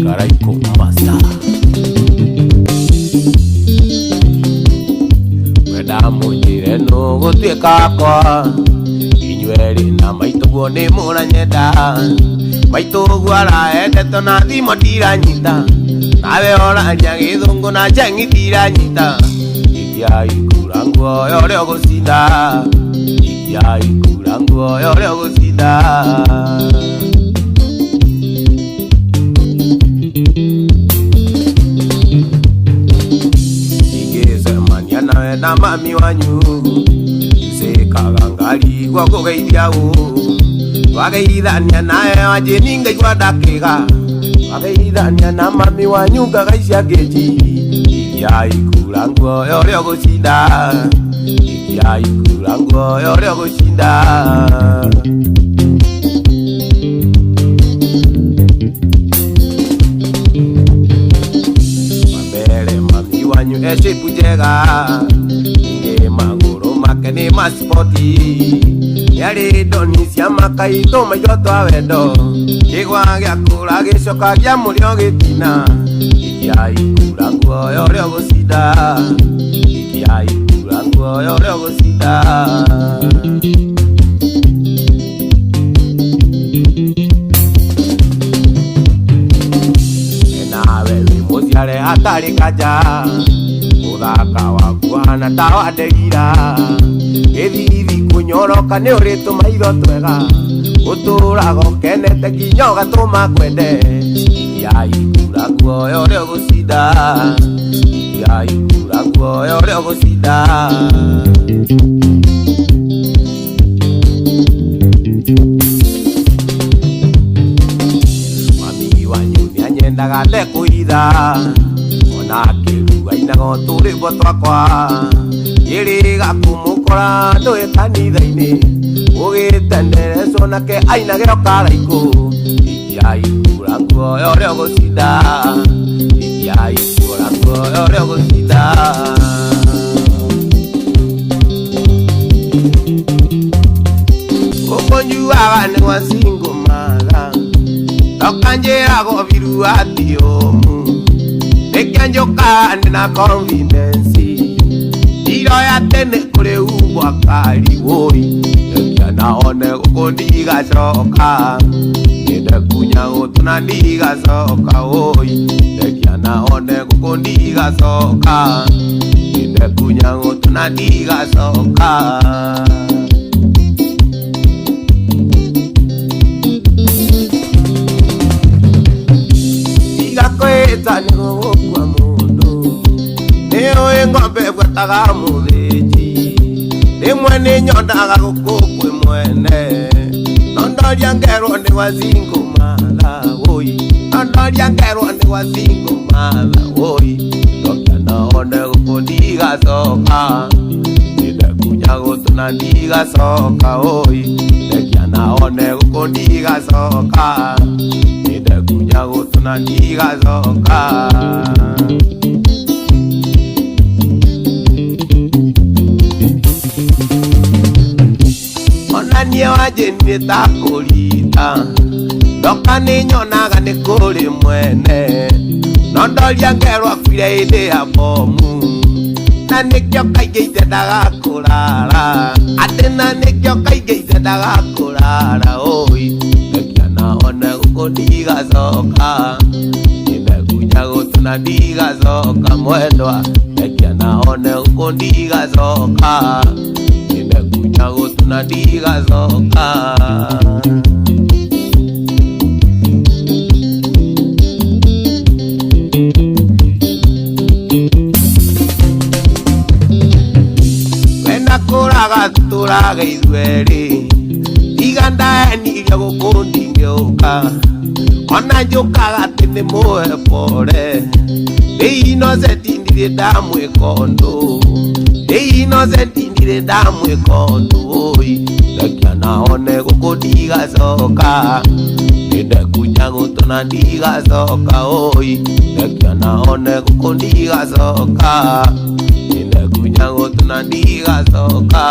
Karaiko Master. Wenda mũnjĩre nũ gũtuĩka wakwa inyuerĩ na maitũguo nĩ mũranyenda maitũguo araendetwo na thimo ndiranyita nawe ũraria gĩthũngũ na njengi ndiranyita ikia ikura nguoya ũrĩa ũgũcinda ikia ikura nguoya ũrĩa ũgũcinda. Ingĩcemania nawe na mami wanyu icĩkaga ngarigwo ngũgeithia ũ twageithania nawe wanjĩni ngaigua ndakĩga twageithania na mami wanyu ngagaicia ngĩnji ikia ikura nguoya ũrĩa ũgũcinda ikia ikura nguoya ũrĩa ũgũcinda. Mambere mami wanyu ecipu njega ningĩ magũrũ make nĩ masipoti nĩarĩ ndoni cia makaitũ maitho twa wendo kĩgwa gĩakũra gĩcoka gĩa mũrĩo gĩtina ikia ikura nguoya ũrĩa ũgũcinda ikia ikura nguoya ũrĩa ũgũcinda. Nawe wĩ mũciare hatarĩ kanja ũthaka waku ũhana ta wa nderira gĩthithi kũnyoroka nĩ ũrĩ tũmaitho twega ũtũraga ũkenete nginya ũgatũma ngwende ikia ikura nguoya ũrĩa ũgũcinda ikia ikura nguoya ũrĩa ũgũcinda. Mami wanyu nĩanyendaga ndekũitha ona akĩruga ainaga tũrwĩmbo twakwa ĩrĩga kũmũkora ndũĩ kanitha-inĩ ũgĩtenderecwo nake ainagĩro karaikũ ikia ikura nguoya ũrĩa ũgũcinda ikia ikura nguoya ũrĩa ũgũcinda. Ũkũnyuaga nĩ gwa single mother ndoka njĩragwo biru atiomu nĩkĩo njũkaga ndĩna confidence ndiroya tene kũrĩ umbwa kari wũi ndekia naone gũkũ ndigacoka nĩndekunya gũtũ na ndigacoka wũi ndekia naone gũkũ ndigacoka nĩndekunya gũtũ na ndigacoka. Ndigakwĩta nĩ gũgũkua mũndũ nĩũĩ ng'ombe ĩbuataga mũthĩnji rĩmwe nĩ nyondaga gũkũ kwĩ mwene no ndoria ngerwo nĩ gwa single mother wũi no ndoria ngerwo nĩ gwa single mother wũi ndokia naone gũkũ ndigacoka nĩndekunya gũtũ na ndigacoka wũi ndekia naone gũkũ ndigacoka nĩndekunya gũtũ na ndigacoka. Onanie wanjĩ nĩ ta kũrita ndoka nĩ nyonaga nĩ kũrĩ mwene no ndoria ngerwo akuire hĩndĩ ya bomu na nĩkĩo kaingĩ itendaga kũrara atĩ na nĩkĩo kaingĩ itendaga kũrara ũi ndekia naone gũkũ ndigacoka nĩndekunya gũtũ na ndigacoka mwendwa ndekia naone gũkũ ndigacoka nĩndekunya gũtũ na ndigacoka. Wenda kũraga tũrage ithuerĩ tiga ndaenirie gũkũ ndingĩũka ona njũkaga atĩ nĩ mũhe pore ndĩ innocent ndirĩ ndamwĩka ũndũ ndĩ innocent ndirĩ ndamwĩka ũndũ ũi ndekia naone gũkũ ndigacoka nĩndekunya gũtũ na ndigacoka ũi ndekia naone gũkũ ndigacoka nĩndekunya gũtũ na ndigacoka.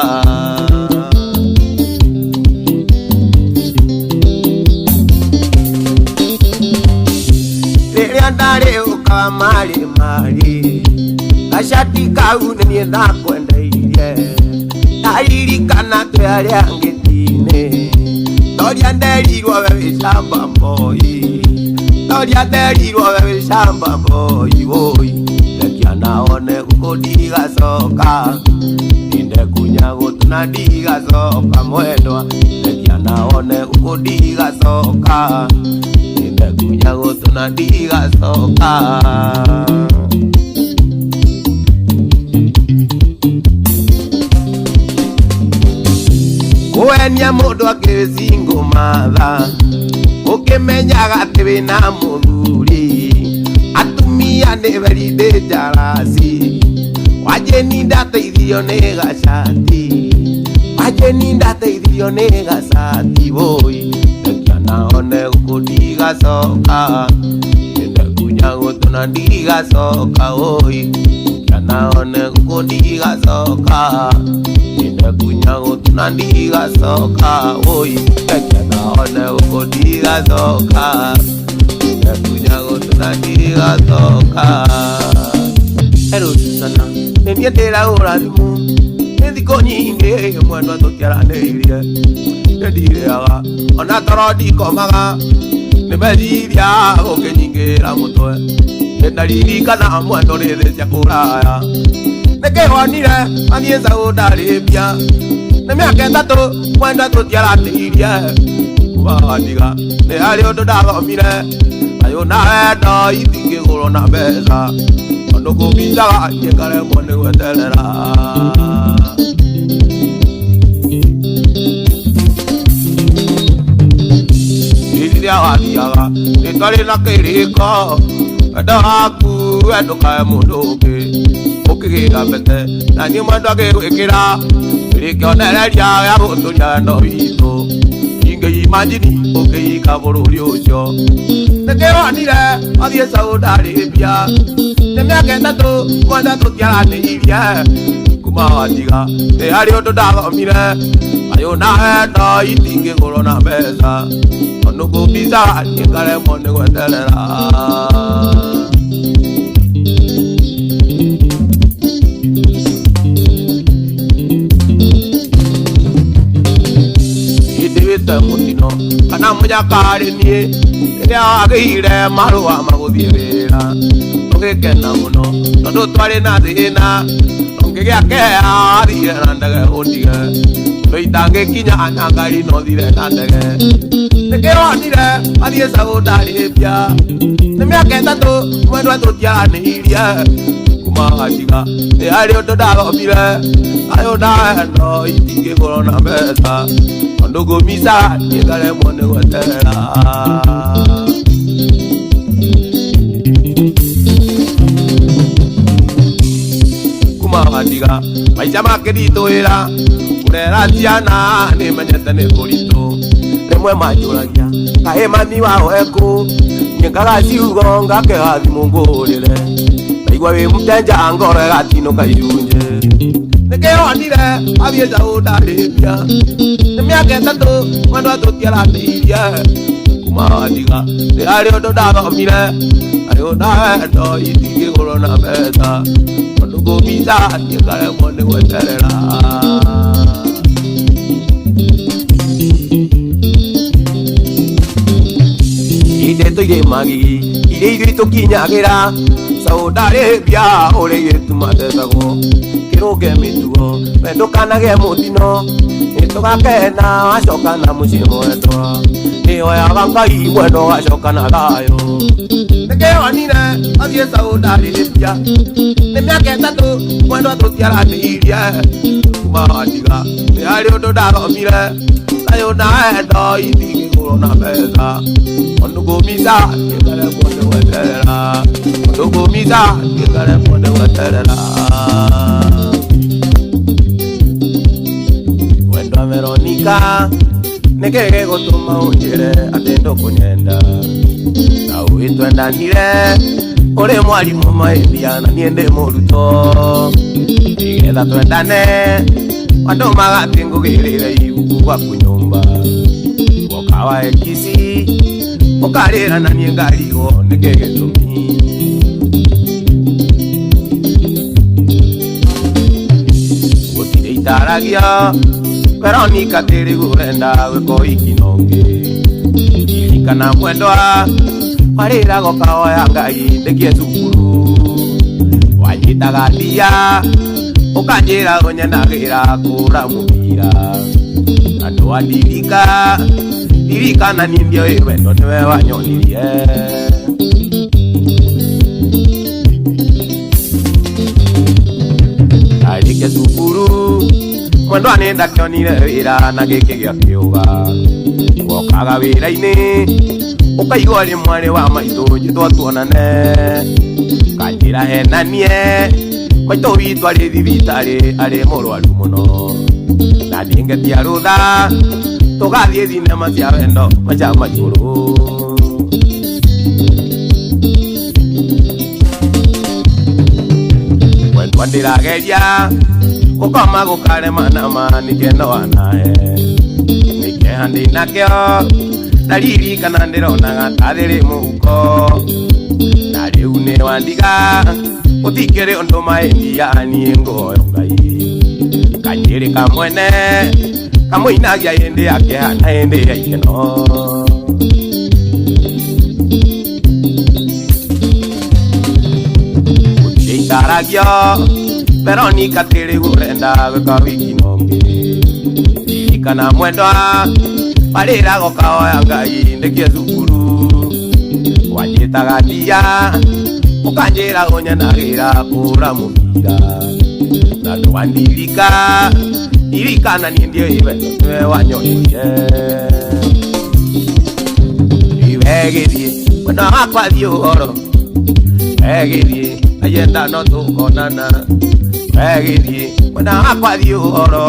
Rĩrĩa ndarĩ ũkawa marĩ marĩ gacati kau nĩ niĩ ndakwendeirie ndaririkana twĩ arĩa ngĩti-inĩ toria nderirwo we wĩ shamba boy toria nderirwo we wĩ shamba boy woi rekia naone gũkũ ndigacoka ndekunya gũtũ na ndigacoka mwendwa rekia naone gũkũ ndigacoka ndekunya gũtũ na ndigacoka. Kũenia mũndũ akĩrĩ single mother ũkĩmenyaga atĩ wĩna mũthuri atumia nĩ very dangerous wajeni ndateithirio nĩ gacati wajeni ndateithirio nĩ gacati woi rekia naone gũkũ ndigacoka ndekunya gũtũ na ndigacoka woi rekia naone gũkũ ndigacoka ndekunya gũtũ na ndigacoka woi rekia naone gũkũ ndigacoka ndekunya gũtũ na ndigacoka. Hello Susana, nĩ niĩ ndĩrahũra thimũ nĩ thikũ nyingĩ mwendwa tũtiaranĩirie nĩ ndirĩaga ona toro ndikomaga nĩ meciria gũkĩnyingĩra mũtwe nĩ ndaririkana mwendwa nĩ thĩ cia kũraya nĩkĩ wonire athiĩ Saudi Arabia nĩ mĩaka 3 mwendwa tũtiaranĩirie kuma wandiga nĩ harĩ ũndũ ndathomire thayũ na wendo itingĩgũrwo na mbeca tondũ kũmbicaga njĩkaremwo nĩ gweterera. Rĩrĩa wathiaga nĩ twarĩ na kĩrĩko wendo waku we ndũkae mũndũ ũngĩ ũkĩgĩra mbete na niĩ mwendwa ngĩgwĩkĩra ĩrĩ kĩonereria gĩa gũtũria wendo witũ ingĩimagine ũkĩika bũrũri ũcio nĩkĩronire wathiĩ Saudi Arabia nĩ mĩaka 3 mwendwa tũtiaranĩirie kuma wandiga nĩ harĩ ũndũ ndathomire thayũ na wendo itingĩgũrwo na mbeca tondũ kũmbicaga nĩngaremwo nĩ gweterera. Hĩndĩ wĩte mũtino kana mũnyakarĩ niĩ rĩrĩa wagĩire marũa ma gũthiĩ wĩra tũgĩkena mũno tondũ twarĩ na thĩna ũngĩgĩa kea wathire na ndege ũndige ũndũ itangĩkinya na ngari no thire na ndege nĩkĩronire wathiĩ Saudi Arabia nĩ mĩaka 3 mwendwa tũtiaranĩirie kuma wandiga nĩ harĩ ũndũ ndathomire thayũ na wendo itingĩgũrwo na mbeca tondũ ngũmicaga nĩngaremwo nĩ gweterera. Kuma wandiga maica makĩritũhĩra kũrera ciana nĩmenyete nĩ kũritũ rĩmwe manjũragia kaĩ mami wao ekũ nyengaga ciugo ngakeha thimũ ngũhũrĩre ndaigua wĩ mũtenja ngoro ĩgatinũka icunjĩ nĩkĩronire wathiĩ Saudi Arabia nĩ mĩaka 3 mwendwa tũtiaranĩirie kuma wandiga nĩ harĩ ũndũ ndathomire thayũ na wendo itingĩgũrwo na mbeca tondũ ngũmbicaga nĩngaremwo nĩ gweterera. Inde tũirĩ magigi iria ithuĩ tũkinyagĩra Saudi Arabia ũrĩa airĩtu mathecagwo kĩrũnge mĩtugo we ndũkanagĩe mũtino nĩtũgakena wacoka na mũciĩ mwendwa nĩhoyaga Ngai mwendwa ũgacoka na thayũ nĩkĩronire wathiĩ Saudi Arabia nĩ mĩaka 3 mwendwa tũtiaranĩirie kuma wandiga nĩ harĩ ũndũ ndathomire thayũ na wendo itingĩgũrwo na mbeca tondũ ngũmbicaga nĩngaremwo nĩ gweterera tondũ ngũmbicaga nĩngaremwo nĩ gweterera. Mwendwa Veronica nĩkĩ gĩgũtũma ũnjĩre atĩ ndũkũnyenda na ũĩ twendanire ũrĩ mwarimũ mahĩtia na niĩ ndĩ mũrutwo nĩgetha twendane andũ magatĩ ngũgĩrĩre ibuku gwaku nyũmba woka wa Kisii Ũkarĩra na niĩ ngarigwo nĩkĩ gĩtũmi. Gũtirĩ itaragia Veronica tĩrĩ gũrenda gwĩka ũhiki na ũngĩ. Ririkana mwendwa warĩraga ũkahoya Ngai ndĩkie cukuru. Wanyitaga ndia ũkanjĩra ũnyenagĩra kũra mũbira. Andũ andirika ririkana niĩ ndiũĩ wendo nĩwe wanyonirie. Ndarĩkia cukuru mwendwa nĩ ndakĩonire wĩra na gĩkĩ gĩa kĩũga. Wokaga wĩra-inĩ ũkaigua rĩ mwarĩ wa maitũ njĩtwo tuonane. Kanjĩra henanie maitũ witũ arĩ thibitarĩ arĩ mũrwaru mũno. Na niĩ ngetia rũtha tũgathiĩ thinema cia wendo maca ma igũrũ. Mwendwa ndĩrageria gũkoma gũkarema nama nĩkeno wanahe. Nĩkĩeha ndĩnakĩo ndaririkana ndĩronaga ta thĩrĩ mũhuko. Na rĩu nĩ wandiga gũtikĩrĩ ũndũ maendia niĩ ngũhoya Ngai. Kanyĩrĩ kamwene kamũinagia hĩndĩ ya kĩeha na hĩndĩ ya ikeno. Gũtirĩ itaragio Veronica tĩrĩ gũrenda gwĩka wiki na ũngĩ. Ririkana mwendwa warĩraga ũkahoya Ngai ndĩkie cukuru. Wanjĩtaga ndia ũkanjĩra ũnyenagĩra kũra mũbira. Na ndũgandirika ririkana niĩ ndiũĩ wendo nĩwe wanyonirie. Wegĩthiĩ mwendwa wakwa thiĩ ũhoro. Wegĩthiĩ ayenda no tũkonana. Wegĩthiĩ mwendwa wakwa thiĩ ũhoro.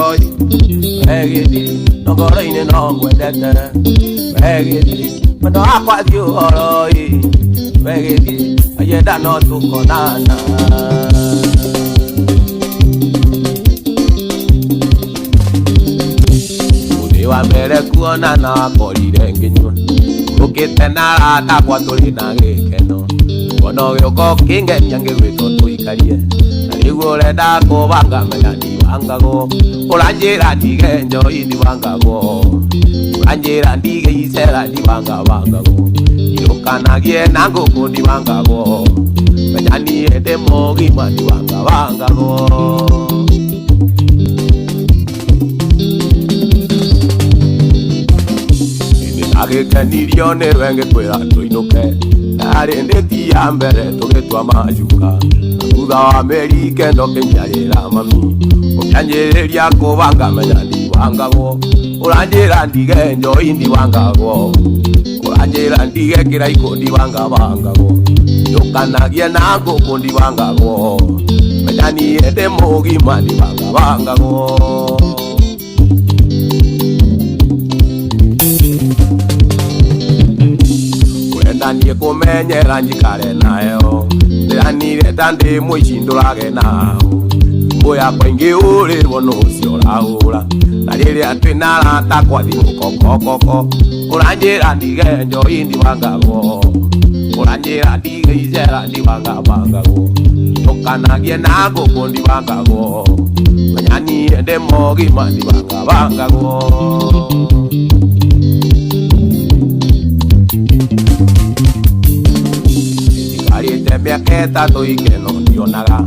Wegĩthiĩ no ngoro-inĩ no ngwendete. Wegĩthiĩ mwendwa wakwa thiĩ ũhoro. Wegĩthiĩ ayenda no tũkonana. Mũthĩ wa mbere kuonana wakorire ngĩnyua. Ũkĩte na arata akwa tũrĩ na gĩkeno. Kuona ũgĩũka ũkĩngenia ngĩgwĩtwo tũikarie. Na rĩu ũrenda kũbanga menya ndiwangagwo. Ũranjĩra ndige njohi ndiwangagwo. Ũranjĩra ndige icera ndiwangabangagwo. Ndũkanagie na ngũkũ ndiwangagwo. Menya niĩ ndĩ mũgima ndiwangabangagwo. Agĩkenirio nĩwe ngĩkwĩra tũinũke. Ndarĩ ndĩti ya mbere tũgĩtua macuka. Na thutha wa mĩeri kenda ũkĩnjiarĩra mami. Ũkĩanjĩrĩria kũbanga menya ndiwangagwo. Ũranjĩra ndige njohi ndiwangagwo. Ũranjĩra ndige kĩraikũ ndiwangabangagwo. Ndũkanagie na ngũkũ ndiwangagwo. Menya niĩ ndĩ mũgima ndiwangabangagwo. Niĩ kũmenyera njikare nayo. Ndĩranire ta ndĩ mũici ndũrage nao. Thimũ yakwa ingĩhũrĩrwo nũ ũcio ũrahũra. Na rĩrĩa twĩna arata akwa thimũ kokokoko. Ũranjĩra ndige njohi ndiwangagwo. Ũranjĩra ndige icera ndiwangabangagwo. Ndũkanagie na ngũkũ ndiwangagwo. Menya niĩ ndĩ mũgima ndiwangabangagwo. Njikarĩte mĩaka ĩtatũ ikeno ndionaga.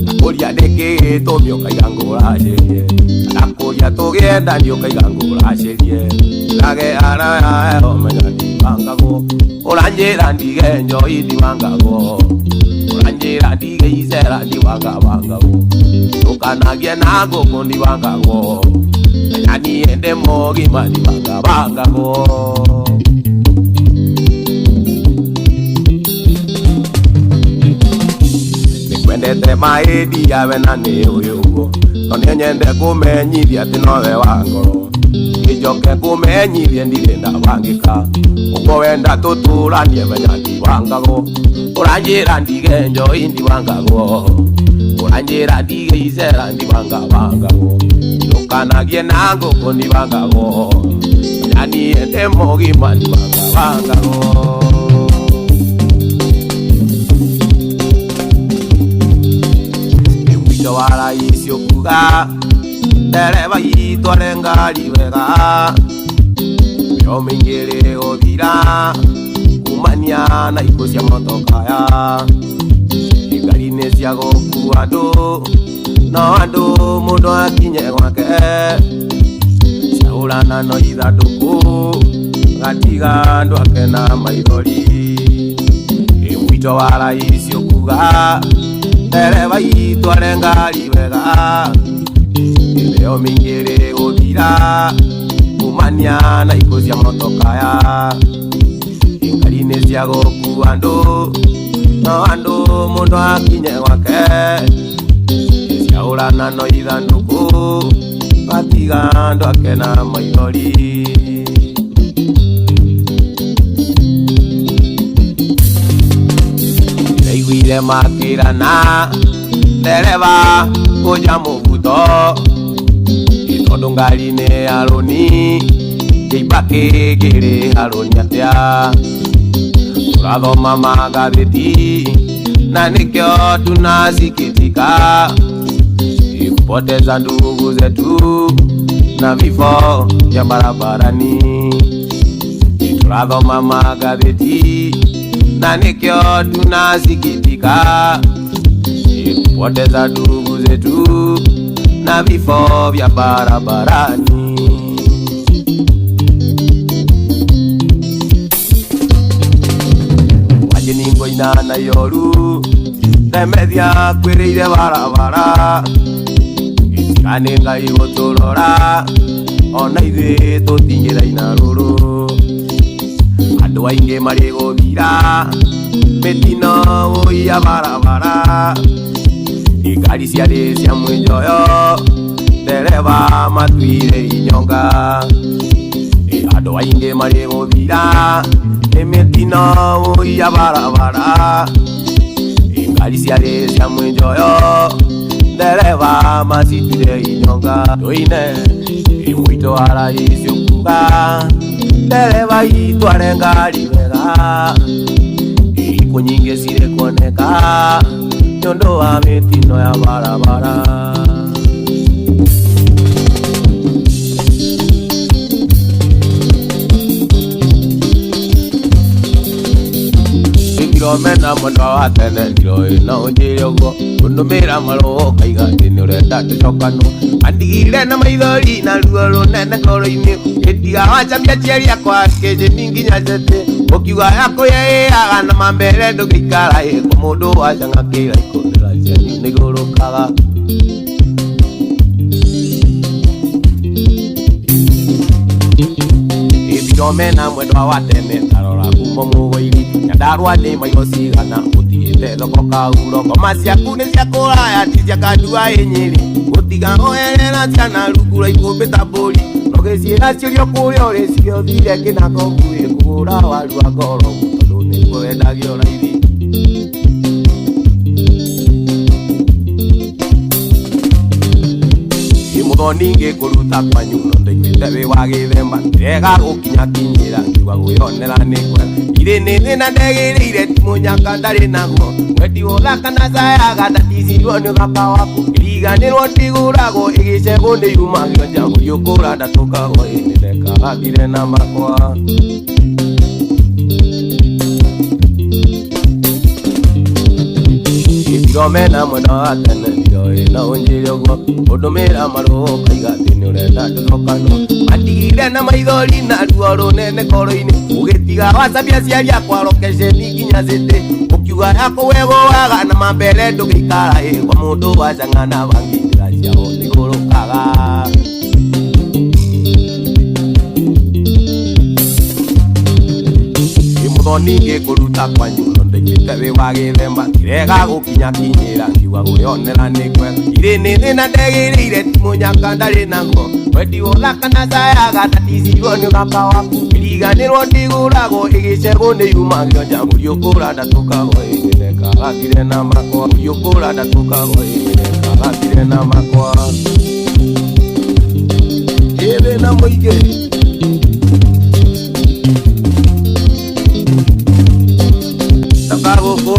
Ndakũria nĩkĩ gĩtũmi ũkaiga ngũracĩrie. Ndakũria tũgĩendani ũkaiga ngũracĩrie. Ndage araya menya ndiwangagwo. Ũranjĩra ndige njohi ndiwangagwo. Ũranjĩra ndige icera ndiwangabangagwo. Ndũkanagie na ngũkũ ndiwangagwo. Menya niĩ ndĩ mũgima ndiwangabangagwo. Nĩngwendete maĩndia we na nĩ ũĩ ũguo. No nĩ nyende kũmenyithia atĩ nowe wa ngoro. Njoke kũmenyithie ndirĩ ndabangĩka. Ũguo wenda tũtũranie menya ndiwangagwo. Ũranjĩra ndige njohi ndiwangagwo. Ũranjĩra ndige icera ndiwangabangagwo. Ndũkanagie na ngũkũ ndiwangagwo. Menya Na niĩ ndĩ mũgima ndiwangawangagwo. Nĩ mũico wa raisi ũkuga ndereba itware ngari wega, mĩro mĩingĩ ĩrĩ gũthira kumania na ikuũ cia motokaya. Ngari nĩ cia gũkua andũ, no andũ mũndũ akinye gwake, ciahũrana no ithandũkũ gatiga andũ ake na maithori. Ĩ mũico wa raisi ũkuga ndereba itware ngari wega, mĩrĩo mĩingĩ ĩrĩ gũthira kumania na ikuũ cia motokaya. Ngari nĩ cia gũkua andũ, no andũ mũndũ akinye gwake, ciahũrana no ithandũkũ gatiga andũ ake na maithori. Ndĩraiguire makĩrana ndereba kũnja mũbuto, tondũ ngari nĩ ya rũni kĩimba kĩngĩrĩha rũni atĩa. Tũrathoma magathĩti na nĩkĩo tunasikitika kupoteza ndugu zetu na vifo vya barabarani. Tũrathoma magathĩti na nĩkĩo tunasikitika kupoteza ndugu zetu na vifo vya barabarani. Wajĩ nĩngũina na ioru ndemethia kwĩrĩire barabara, itiga nĩ Ngai gũtũrora ona ithuĩ tũtingĩraina rũrũ. Andũ aingĩ marĩ gũthira mĩtino ũiya barabara, ngari ciarĩ cia mwĩnjoyo ndereba matuire inyonga. Andũ aingĩ marĩ gũthira nĩ mĩtino ũiya barabara, ngari ciarĩ cia mwĩnjoyo ndereba macituire inyonga. Tũine ĩ mũito wa raisi ũkuga ndereba itware ngari wega, ikuũ nyingĩ cirĩ kuoneka nĩ ũndũ wa mĩtino ya barabara. Ithiromena mwendwa wa tene ndiroĩ no ũnjĩre ũguo, ũndũmĩra marũa ũkaiga atĩ nĩ ũrenda tũcokanwo. Andigire na maithori na ruo rũnene ngoro-inĩ, ngĩtiga wacambia aciari akwa kĩnjĩni nginya cete, ũkiuga yakũya ĩyaga na mambere ndũngĩikara ĩ, kwa mũndũ wacang'a kĩraikũ ndĩra cianyu nĩigũrũkaga. Ithiromena mwendwa wa tene ndarora kuma mũgũiri, Nyandarua nĩ mairo cigana ũtigĩte thoko kahuro, ngoma ciaku nĩ cia kũraya ti cia kandua ĩ Nyĩrĩ, gũtiga oherera ciana rungu rwa ikũmbĩ ta mbũri, rũgĩciĩra ciũrio kũrĩa ũrĩ ciothire kĩnako nguĩ kũgũra waru wa ngoro tondũ nĩguo wendagio raithi. Mũthoni ngĩkũruta kwanyu no ndaiguĩte wĩ wa gĩthemba, ndĩrega gũkinyakinyĩra ngiuga gwĩonera nĩ kwega. Irĩ nĩ thĩna ndegĩrĩire ti mũnyaka ndarĩ naguo, mwendi ũthaka na cayaga ndaticirwo nĩ ũthaka waku, iriganĩrwo ndigũragwo ĩgĩcegwo nĩ yumagio nja, ũriũkũra ndatũkagwo ĩ nĩndekagagire na makwa. Ithiromena mwena wa tene ndiroĩ no ũnjĩre ũguo, ũndũmĩra marũa ũkaiga atĩ nĩ ũrenda tũcokanwo. Andigire na maithori na ruo rũnene ngoro-inĩ, ũgĩtiga wacambia aciari akwa rokeceni nginya cĩtĩ, ũkiuga yakũwegũaga na mambere ndũngĩikara ĩ, kwa mũndũ wacang'a na bangi njĩra ciao nĩigũrũkaga. Mũthoni ngĩkũruta kwanyu no ndaiguĩte wĩ wa gĩthemba, ndĩrega gũkinyakinyĩra ngiuga gwĩonera nĩ kwega. Irĩ nĩ thĩna ndegĩrĩire ti mũnyaka ndarĩ naguo, wendi ũthaka na cayaga ndaticirwo nĩ ũthaka waku, iriganĩrwo ndigũragwo ĩgĩcegwo nĩ yumagio nja, mũriũkũra ndatũkagwo ĩ nĩndekagagire na makwa, mũriũkũra ndatũkagwo ĩ nĩndekagagire na makwa. Ĩ thĩna mũingĩ.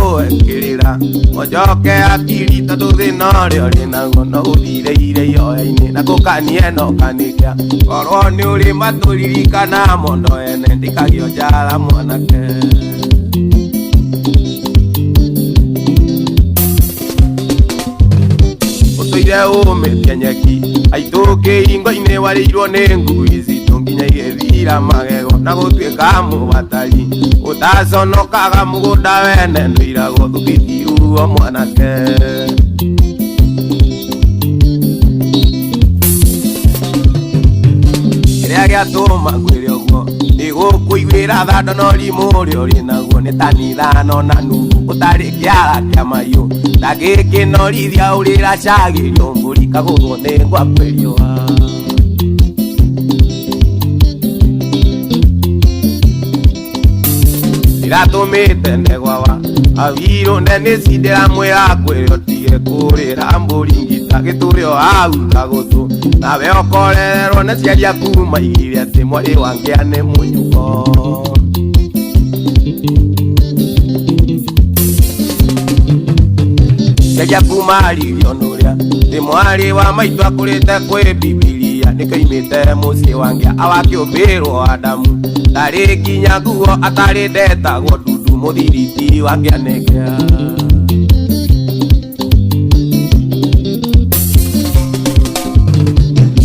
ngũhe kĩrĩra ũnjoke akiri tondũ thĩna ũrĩa ũrĩ naguo no ũthireire ihoya-inĩ na kũkanie no kanĩkia korwo nĩ ũrĩ matũririkana mondo ene ndikagio njara mwanake. Ũtũire ũmĩtie nyeki aitũ kĩhingo-inĩ warĩirwo nĩ ngui citũ nginya igĩthira magego na gũtuĩka mũbatari ũtaconokaga mũgũnda wene nĩiragwo thukitiuo mwanake. Kĩrĩa gĩatũma ngwĩre ũguo nĩ gũkũiguĩra thando no rimũ ũrĩa ũrĩ naguo nĩ tani ithano na nuthu ũtarĩ kĩara kĩa mahiũ ndangĩkĩnorithia ũrĩracagĩrio mbũri kagũthwo nĩ ngwakwĩriũa. Ndiratũmĩte ndegwawa awirũ ndenĩci ndĩramwĩra kwĩre ũtige kũrĩra mbũri ngita gĩtũre o hau ta gũtũ nawe ũkorererwo nĩ ciari aku maigire atĩ mwarĩ wa ngĩa nĩ mũnyuko. Ciari aku maririo nũrĩa ndĩ mwarĩ wa maitũ akũrĩte kwĩ Bibilia nĩkĩoimĩte mũciĩ wa ngĩa awakĩũmbĩrwo Adamu ndarĩ nginya nguo atarĩ ndetagwo ndundu mũthiriti wa ngĩa nĩ ngĩa.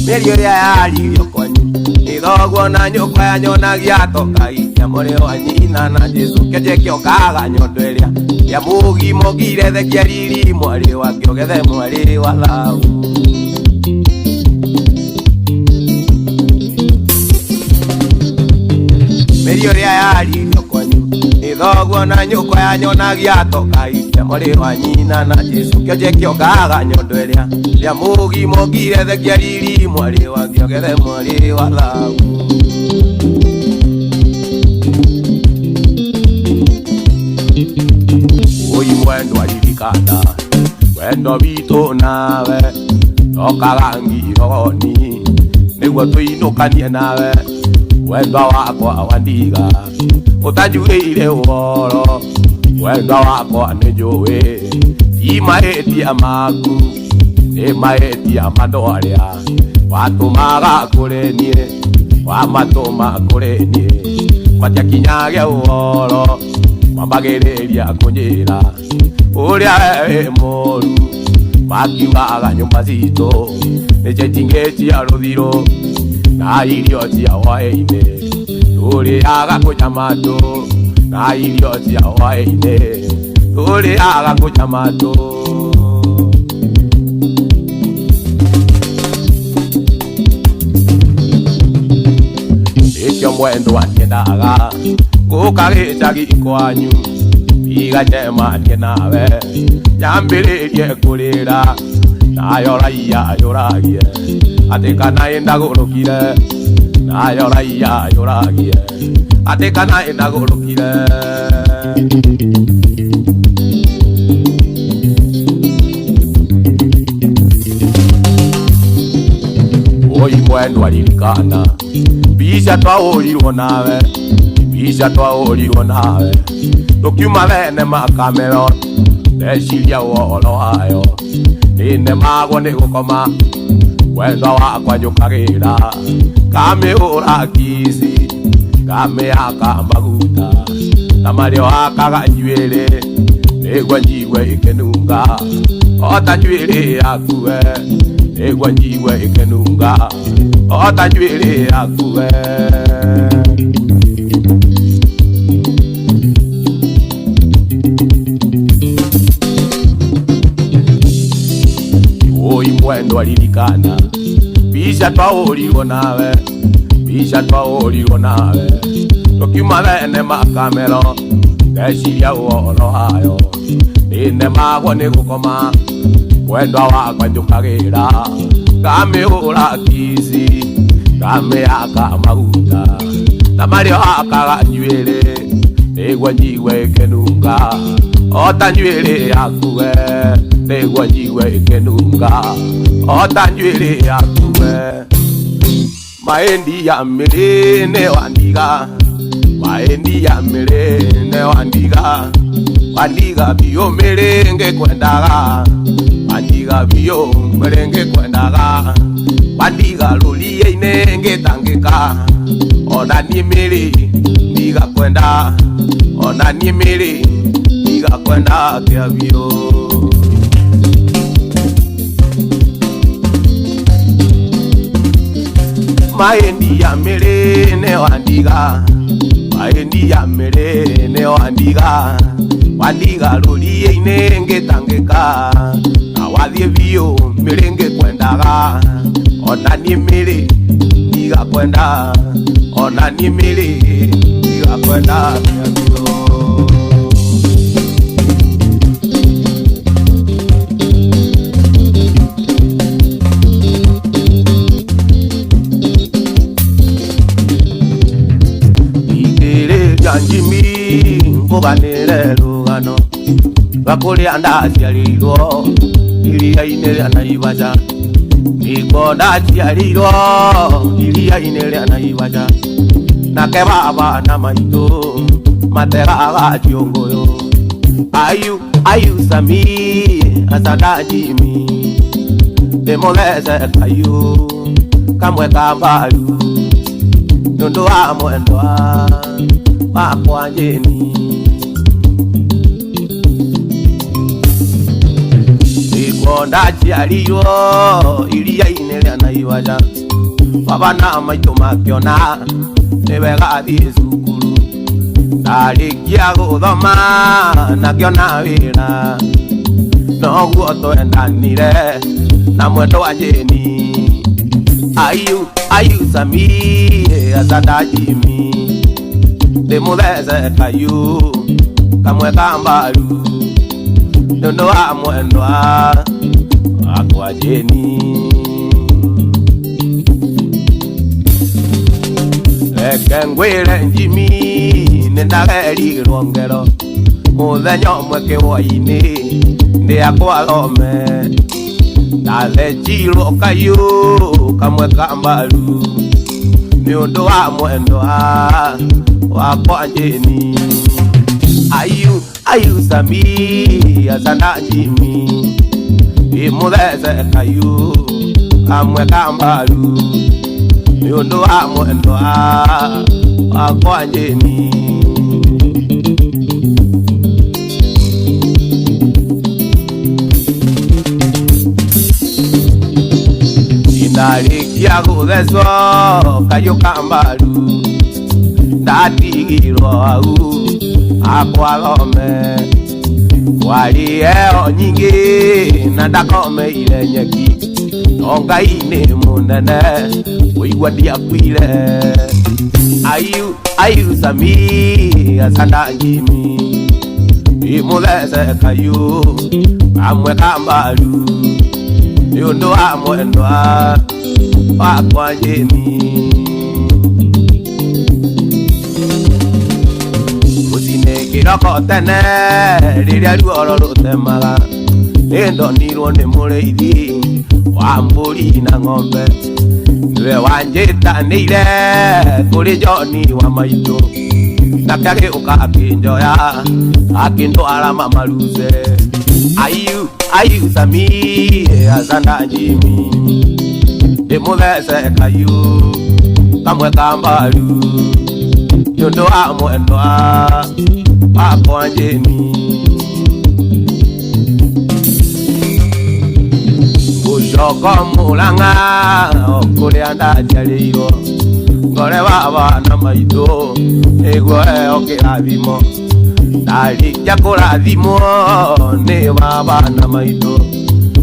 Mĩario ĩrĩa yaririo kwanyu nĩ thoguo na nyũkwa yanyonagia toka ikia mũrĩ wa nyina na Jesũ kĩonje kĩokaga nyondo ĩrĩa ya mũgimo ngire thekia riri mwarĩ wa kĩogethe mwarĩ wa thaũ. Mĩario ĩrĩa yaririo kwanyu nĩ thoguo na nyũkwa yanyonagia toka ikia mũrĩ wa nyina na Jesũ kĩonje kĩokaga nyondo ĩrĩa ya mũgimo ngire thekia riri mwarĩ wa kĩogethe mwarĩ wa thaũ. Oi mwendwa ririkana wendo witũ nawe tokaga ngirogoni nĩguo tũinũkanie nawe wendwa wakwa wandiga ũtanjugĩire ũhoro wendwa wakwa nĩ njũĩ ti mahĩtia maku nĩ mahĩtia ma andũ arĩa watũmaga kũrĩ niĩ wamatũma kũrĩ niĩ matiakinyage ũhoro mambagĩrĩria kũnjĩra ũrĩa we wĩ mũru makiugaga nyũmba citũ nĩ ciatingĩ cia rũthirũ na irio cia hwaĩ-inĩ tũrĩaga kũnyama andũ na irio cia hwaĩ-inĩ tũrĩaga kũnyama andũ. Nĩkĩo mwendwa ndiendaga gũka gĩcagi kwanyu igacemanie nawe nyambĩrĩrie kũrĩra nayo raia yũragie atĩ kana ĩndagũrũkire nayo raia yũragie atĩ kana ĩndagũrũkire. Oi mwendwa ririkana mbica twahũrirwo nawe mbica twahũrirwo nawe tũkiuma thenema Cameron ndeciria ũhoro wayo nĩnemagwo nĩ gũkoma wendwa wakwa njũkagĩra ngamĩhũra kici ngamĩhaka maguta ta marĩa ũhakaga njuĩrĩ nĩguo njigue ĩkĩnunga o ta njuĩrĩ yaku we nĩguo njigue ĩkĩnunga o ta njuĩrĩ yaku we. Oi mwendwa ririkana mbica twahũrirwo nawe mbica twahũrirwo nawe tũkiuma thenema Cameron ndeciria ũhoro wayo nĩnemagwo nĩ gũkoma wendwa wakwa njũkagĩra ngamĩhũra kici ngamĩhaka maguta ta marĩa ũhakaga njuĩrĩ nĩguo njigue ĩkĩnunga o ta njuĩrĩ yaku we nĩguo njigue ĩkĩnunga o ta njuĩrĩ yaku we. Mahindi ya mĩrĩ nĩ wandiga mahindi ya mĩrĩ nĩ wandiga Wandiga biũ mĩrĩ ngĩkwendaga, wandiga biũ mĩrĩ ngĩkwendaga, wandiga rũriĩ-inĩ ngĩtangĩka, ona niĩ mĩrĩ ndigakwenda, ona niĩ mĩrĩ ndigakwenda kĩa biũ. Maendi ya mĩrĩ nĩ wandiga, maendi ya mĩrĩ nĩ wandiga, wandiga rũriĩ-inĩ ngĩtangĩka, na wathiĩ biũ mĩrĩ ngĩkwendaga, ona niĩ mĩrĩ ndigakwenda, ona niĩ mĩrĩ ndigakwenda kĩa biũ. Ingĩrĩria njimi ngũganĩre rũgano rwa kũrĩa ndaciarĩirwo iria-inĩ rĩa Naivasha, nĩkuo ndaciarĩirwo iria-inĩ rĩa Naivasha, nake baba na maitũ mategaga ciũngũyũ. Ayu ayu Sami asanda Jimmy ndĩmũthece kayũ kamwe ka mbaru nĩũndũ wa mwendwa wakwa Jane. Nĩkuo ndaciarirwo iria-inĩ rĩa Naivasha, baba na maitũ makĩona nĩ wega thiĩ cukuru, ndarĩkia gũthoma na ngĩona wĩra, noguo twendanire na mwendwa Jane. Ayu ayu Sami asanda Jimmy ndĩmũthece kayũ kamwe ka mbaru nĩũndũ wa mwendwa wakwa Jane. Reke ngwĩre Jimmy nĩndagerirwo ngero mũthenya ũmwe kĩwai-inĩ ndĩakwa thome, ndathecirwo kayũ kamwe ka mbaru nĩũndũ wa mwendwa wakwa Jane. Ayu ayu Sami asanda Jimmy ndĩmũthece kayũ kamwe ka mbaru nĩũndũ wa mwendwa wakwa Jane. Ndarĩkia gũthecwo kayũ ka mbaru ndatigirwo hau akwa thome, kwarĩ heho nyingĩ na ndakomeire nyeki, no Ngai nĩ mũnene kũigua ndiakuire. Ayu ayu Sami asanda Jimmy ndĩmũthece kayũ kamwe ka mbaru nĩũndũ wa mwendwa wakwa Jane. Rũcinĩ kĩroko tene rĩrĩa ruoro rũtemaga, nĩndonirwo nĩ mũrĩithi wa mbũri na ng'ombe, nĩwe wanjĩtanĩire kũrĩ John wa maitũ, nake agĩũka akĩnjoya akĩndwara Mama Ruse. Ayu ayu Sami asanda Jimmy ndĩmũthece kayũ kamwe ka mbaru nĩũndũ wa mwendwa wakwa Jane. Ngũcoka Mũrang'a o kũrĩa ndaciarĩirwo, ngore baba na maitũ nĩguo heo kĩrathimo, ndarĩkia kũrathimwo nĩ baba na maitũ,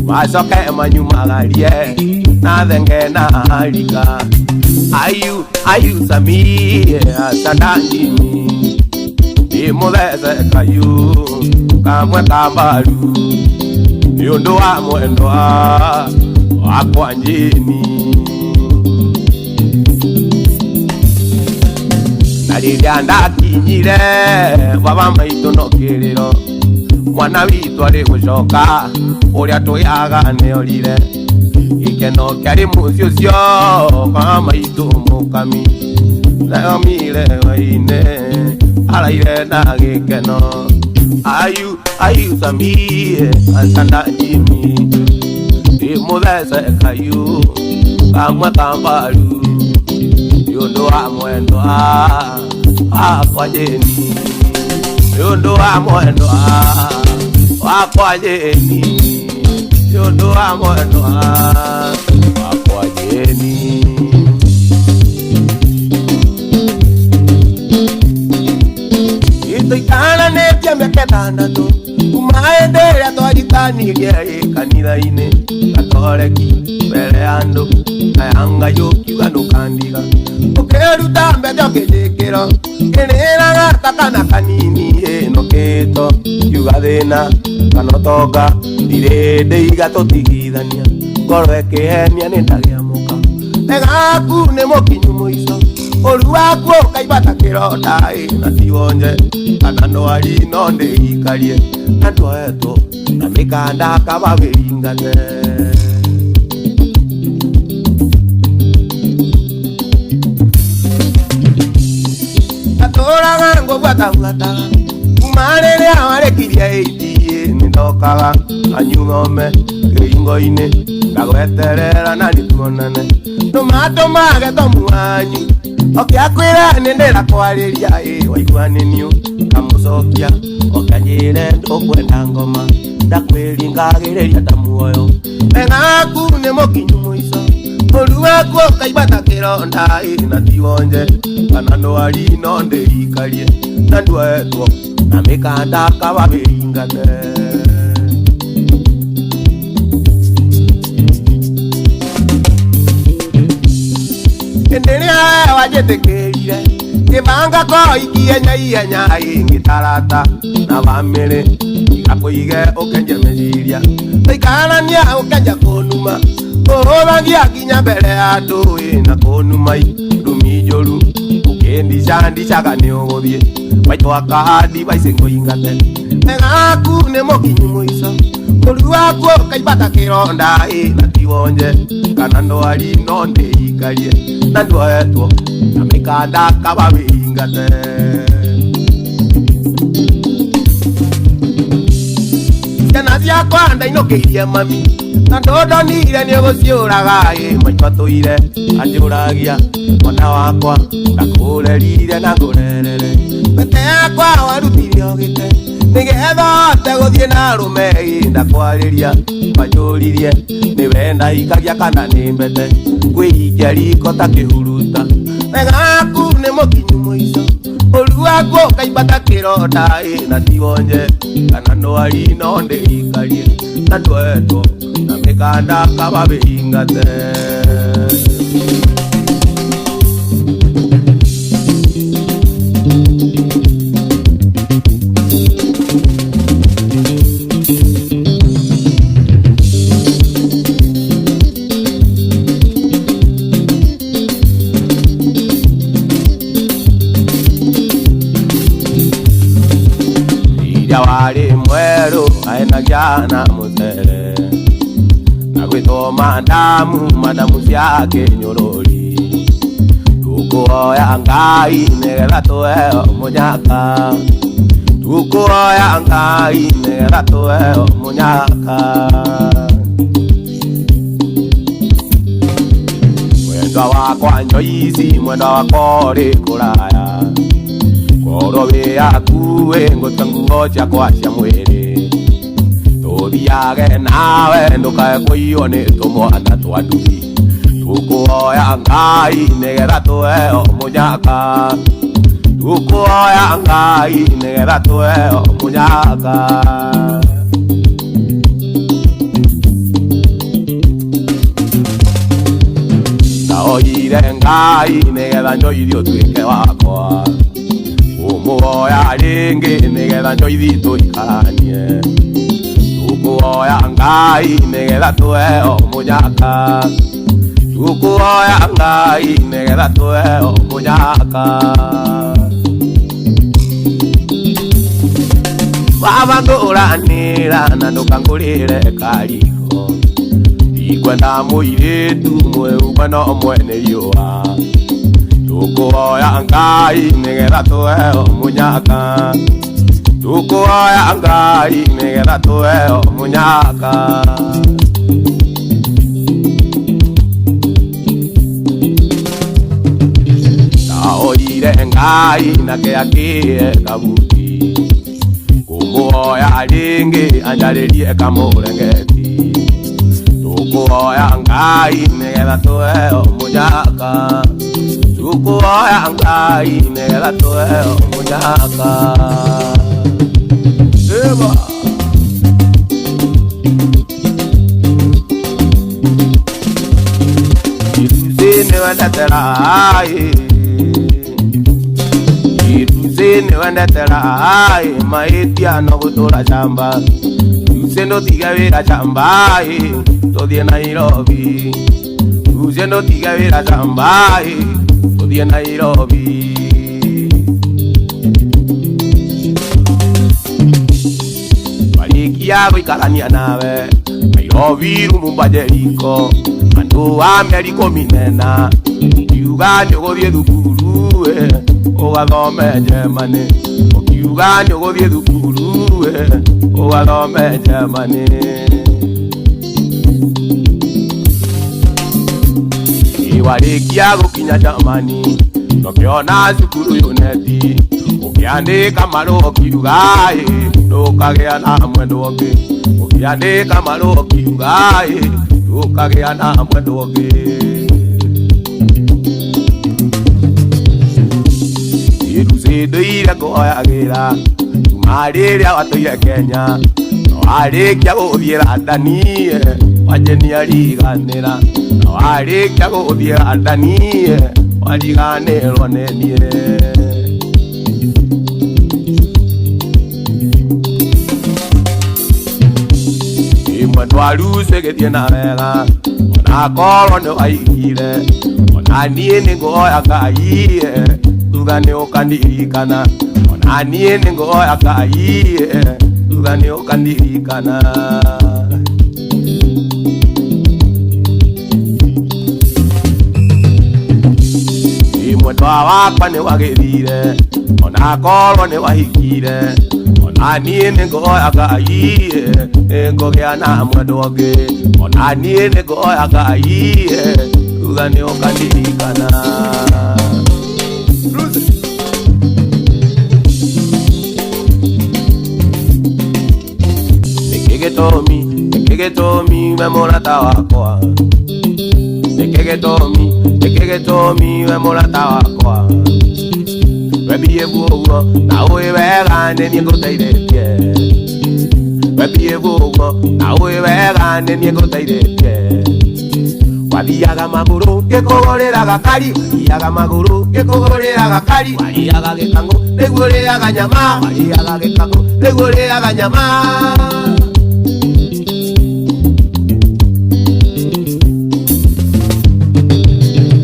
macoke manyumagarie na thenge na harika. Ayu ayu Sami asanda Jimmy ndĩmũthece kayũ kamwe ka mbaru nĩũndũ wa mwendwa wakwa Jane. Na rĩrĩa ndakinyire baba maitũ no kĩrĩro, mwana witũ arĩ gũcoka ũrĩa tũyaga nĩorire, gĩkeno kĩarĩ mũciĩ ũcio kwa maitũ mũkami, thomire hwaĩ-inĩ araire na gĩkeno. Ayu ayu samie asanda jimi Imuthece kayu kamwe kambaru Yundu wa mwendwa wakwa Jeni Yundu wa mwendwa wakwa Jeni Yundu wa mwendwa wakwa Jeni Tuikaranĩtie mĩaka ĩtandatũ kuma hĩndĩ ĩrĩa twahikanirie kanitha-inĩ gatoreki mbere ya andũ aya Ngai ũkiuga ndũkandiga ũkĩruta mbete ũkĩnjĩkĩra ngĩrĩraga ta kana kanini ĩnũkĩtwo kiuga thĩna kana ũtonga ndirĩ ndĩiga tũtigithania ngoro ĩkĩhenia nĩ ndagĩa mũka wega waku nĩ mũkinyu mũico ũru waku ũkaimba ta kĩronda na ti wonje kana ndwari no ndĩikarie na nduoetwo na mĩkanda kaba wĩingate. Ndatũraga ngũbuatabuataga kuma rĩrĩa warĩkirie ĩitie nĩndokaga anyuthome kĩhingo-inĩ ngagweterera na nĩtuonane ndũmatũmage tomu wanyu ũkĩakwĩra nĩndĩrakwarĩria waigua nĩniũ kamũcokia ũkanjĩre ndũkwenda ngoma ndakwĩringagĩrĩria ta muoyo wega waku nĩ mũkinyu mũico ũru waku ũkaimba ta kĩronda na ti wonje kana ndwari no ndĩikarie na nduoetwo na mĩkanda kaba wĩingate. Hĩndĩ ĩrĩa wanjĩtĩkĩrire ngĩbanga koikie ihenya ngĩtarata na bamĩrĩ igakũige ũkenje meciria tũikarania ũkenja kũnuma kũhũthagia nginya mbere ya andũ na kũnuma ndumi njũru ũkĩndicandicaga nĩ ũgũthiĩ maitũ akahandi baici ngũingate wega waku nĩ mũkinyu mũico ũru waku ũkaimba ta kĩronda na ti wonje kana ndwari no ndĩikarie na nduoetwo na mĩkanda kaba wĩingate. Ciana ciakwa ndainũkĩirie mami na ndũndonire nĩ ũgũciũraga maitũ atũire anjũragia mwana wakwa ndakũrerire na ngũrerere mbete yakwa warutire ũgĩte nĩgetha hote gũthiĩ na arũme ndakwarĩria wanjũririe nĩwe ndaikagia kana nĩ mbete ngwĩikia riko ta kĩhuruta wega waku nĩ mũkinyu mũico ũru waku ũkaimba ta kĩronda na ti wonje kana ndwari no ndĩikarie na nduoetwo na mĩkanda kaba wĩingate. Warĩ mwerũ aenagia na mũcere na gwĩtwo mandamu mandamu cia kĩnyũrũri tũkũhoya Ngai nĩgetha tũheo mũnyaka tũkũhoya Ngai nĩgetha tũheo mũnyaka mwendwa wakwa Njoici mwendwa wakwa ũrĩ kũraya korwo wĩ hakuhĩ ngũtue nguo ciakwa cia mwĩrĩ tũthiage nawe ndũkae kũiywo nĩ tũmwana twa nduthi tũkũhoya Ngai nĩgetha tũheo mũnyaka tũkũhoya Ngai nĩgetha tũheo mũnyaka. Ndahoire Ngai nĩgetha Njoithi ũtuĩke wakwa ũmũhoya rĩngĩ nĩgetha Njoithi tũikaranie tũkũhoya Ngai nĩgetha tũheo mũnyaka tũkũhoya Ngai nĩgetha tũheo mũnyaka. Baba ngũranĩra na ndũkangũrĩre kariko ndikwenda mũirĩtu mwerũ mwena ũmwe nĩ riũa tũkũhoya Ngai nĩgetha tũheo mũnyaka Tukuoya Ngai nĩgetha tũheo mũnyaka. Ndahoire Ngai nake akĩhe kabuti, ngũmũhoya rĩngĩ anjarĩrie kamũrengeti. Tukuoya Ngai nĩgetha tũheo mũnyaka. Tukuoya Ngai nĩgetha tũheo mũnyaka. Eba. Iruzi nĩwendete raha, Iruzi nĩwendete raha, mahĩtia no gũtũra shamba. Ruzi ndũtige wĩra shamba, tũthiĩ Nairobi. Ruzi ndũtige wĩra shamba, tũthiĩ Nairobi. Twarĩkia gũikarania nawe Nairobi Lumumba Jeriko, andũ a mĩeri ikũmi na ĩna, ũkiuga nĩũgũthiĩ thukuru ũgathome Germany. Ũkiuga nĩũgũthiĩ thukuru ũgathome Germany. Warĩkia gũkinya Germany, ndũkĩona cukuru yuneti, ũkĩandĩka marũa ũkiuga ndũkagĩa na mwendwa ũngĩ. Ũkĩandĩka marũa ũkiuga ndũkagĩa na mwendwa ũngĩ. Iruzi ndũire ngũhoyagĩra kuma rĩrĩa watũire Kenya, no warĩkia gũthiĩ London wanjenia riganĩra, no warĩkia gũthiĩ London wariganĩrwo nĩ niĩ. Mwendwa Lucy gĩthiĩ na wega, onakorwo nĩ waigire, ona niĩ nĩ ngũhoya Ngai thutha nĩ ũkandirikana, ona niĩ nĩ ngũhoya Ngai thutha nĩ ũkandirikana. Mwendwa wakwa nĩ wagĩthire, onakorwo nĩ wahikire, ona niĩ nĩ ngũhoya Ngai nĩngũgĩa na mwendwa ũngĩ, ona niĩ nĩ ngũhoya Ngai thutha nĩ ũkandirikana. Nĩkĩ gĩtũmi, nĩkĩ gĩtũmi we mũrata wakwa? Nĩkĩ gĩtũmi, nĩkĩ gĩtũmi we mũrata wakwa? We behave ũguo na ũĩ wega nĩ niĩ ngũteithĩtie. We behave ũguo na ũĩ wega nĩ niĩ ngũteithĩtie. Wathiaga magũrũ ngĩkũgũrĩra gakari, wathiaga magũrũ ngĩkũgũrĩra gakari, warĩaga gĩkang'ũ nĩguo ũrĩaga nyama, warĩaga gĩkang'ũ nĩguo ũrĩaga nyama.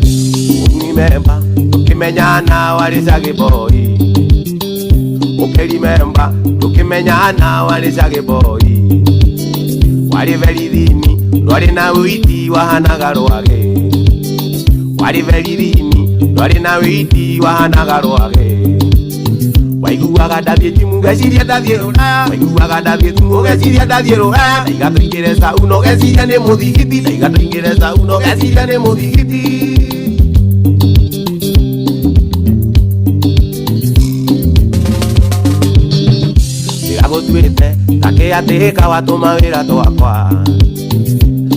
Ũkĩrememba tũkĩmenyana warĩ Shaggy Boy, ũkĩrememba tũkĩmenyana warĩ Shaggy Boy, warĩ very thin ndwarĩ na wĩiti wahanaga rwagĩ, warĩ very thin ndwarĩ na wĩiti wahanaga rwagĩ. Waiguaga ndathiĩ gym ũgeciria ndathiĩ rũraya, waiguaga ndathiĩ gym ũgeciria ndathiĩ rũraya, ndaiga tũingĩre sauna ũgeciria nĩ mũthigiti, ndaiga tũingĩre sauna ũgeciria nĩ mũthigiti. Ndiragũtuĩte takĩatĩka watũma wĩra twakwa,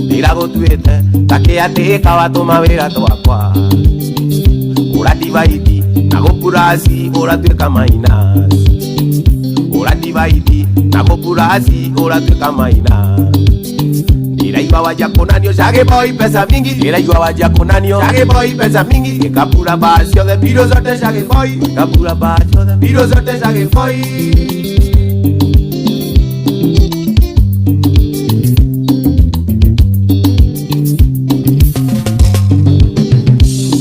ndiragũtuĩte takĩatĩka watũma wĩra twakwa, ũra divide na gũpurasi ũratuĩka minus, ũra divide na gũpurasi ũratuĩka minus. Ndiraigua wajia kunanio Shaggy Boy pesa mingi, ndiraigua wajia kunanio Shaggy Boy pesa mingi, gĩkapura baa ciothe mbiro zote Shaggy Boy, gĩkapura baa ciothe mbiro zote Shaggy Boy.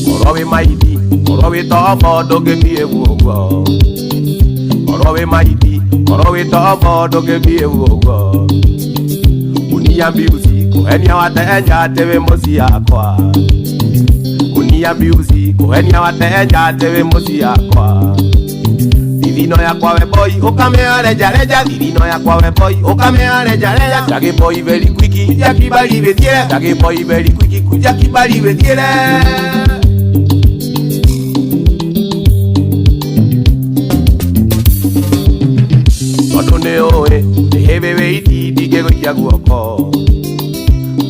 Korwo wĩ maiti, korwo wĩ tombo ndũngĩthiĩ ũguo, korwo wĩ maiti, korwo wĩ tombo ndũngĩthiĩ ũguo. Uniambi usiku henia wateja atĩ wĩ mũciĩ yakwa, uniambi usiku henia wateja atĩ wĩ mũciĩ yakwa. Thithino yakwa we boy ukamea reja reja. Thithino yakwa we boy ukamea reja reja. Jage boy very quick kuja kibali bethiere. Jage boy very quick kuja kibali bethiere. Tondu nĩ ũĩ nĩ hĩbĩ wĩiti ndingĩgũikia guoko.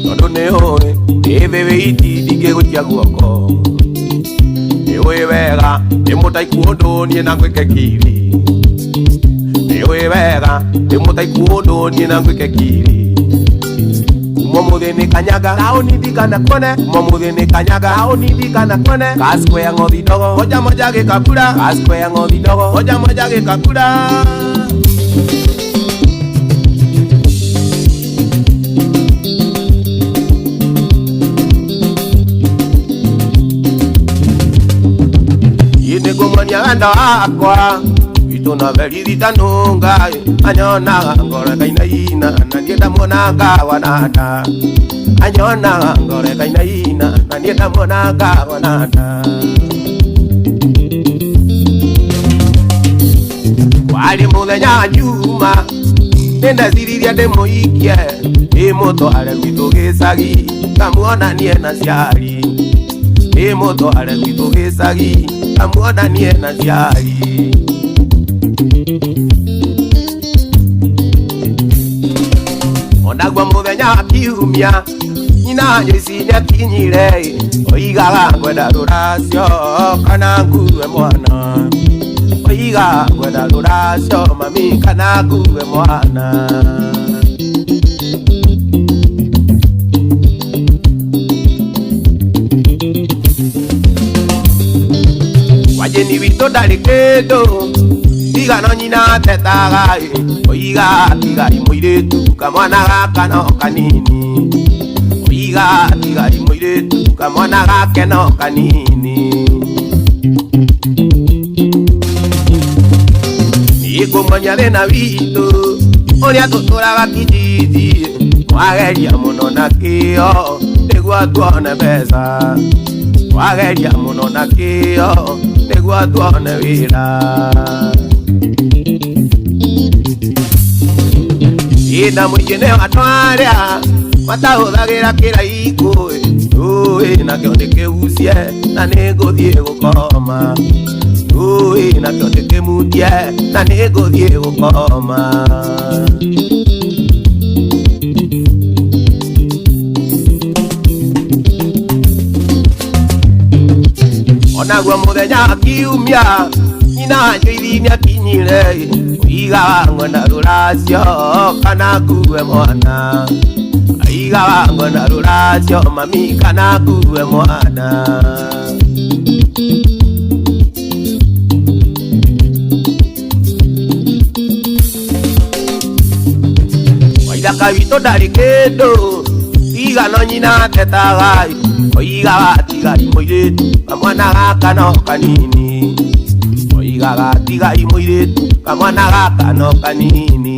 Tondu nĩ ũĩ nĩ hĩbĩ wĩiti ndingĩgũikia guoko. Nĩ ũĩ wega nĩ mũtaiku ũndũ niĩ na ngwĩke kiri. Nĩ ũĩ wega nĩ mũtaiku ũndũ niĩ na ngwĩke kiri. Kuma mũthĩ nĩ kanyaga taũni ndikana kuone. Kuma mũthĩ nĩ kanyaga taũni ndikana kuone. Ka square ng'othi ndogo moja moja gĩkabura. Ka square ng'othi ndogo moja moja gĩkabura. Nĩngũmuonia wendo wakwa witũ na berithita nũnga. Anyonaga ngoro ĩkainaina na niĩ ndamuonaga wananda. Anyonaga ngoro ĩkainaina na niĩ ndamuonaga wananda. Warĩ mũthenya wa Juma nĩndeciririe ndĩmũikie ndĩmũtware gwitũ gĩcagi ngamuonanie na ciari. Ndĩmũtware gwitũ gĩcagi ngamuonanie na ciari. Onaguo mũthenya wa kiumia nyina Joyce nĩakinyire oigaga ngwenda rũracio kana ngue mwana. Oigaga ngwenda rũracio mami kana ngue mwana. Wajeni witũ ndarĩ kĩndũ tiga no nyina atetaga oiga tigai mũirĩtu kamwana gaka no kanini. Oiga tigai mũirĩtu kamwana gake no kanini. Nĩngũmuonia thĩna witũ ũrĩa tũtũraga kijiji. Wageria mũno na kĩo nĩguo tuone mbeca. Wageria mũno na kĩo nĩguo tuone wĩra. Ĩna mũingĩ nĩ andũ arĩa matahũthagĩra kĩraikũ. Ũĩ nakĩo ndĩkĩgucie na nĩngũthiĩ gũkoma. Ũĩ nakĩo ndĩkĩmutie na nĩngũthiĩ gũkoma. Onaguo mũthenya wa kiumia nyina Joyce nĩakinyire oigaga ngwenda rũracio kana ngue mwana. Oigaga ngwenda rũracio mami kana ngue mwana. Waithaka witũ ndarĩ kĩndũ tiga no nyina atetaga oigaga tigai mũirĩtu kamwana gaka no kanini. Oigaga tigai mũirĩtu kamwana gaka no kanini.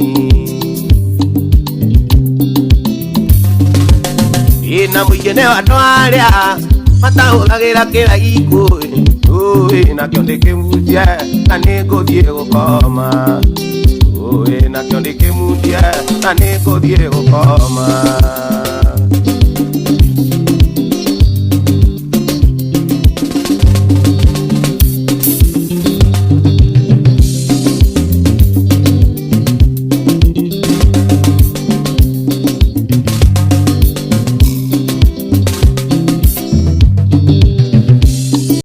Ĩna mũingĩ nĩ andũ arĩa matahũthagĩra kĩraikũ. Ũĩ nakĩo ndĩkĩmutie na nĩngũthiĩ gũkoma. Ũĩ nakĩo ndĩkĩmutie na nĩngũthiĩ gũkoma.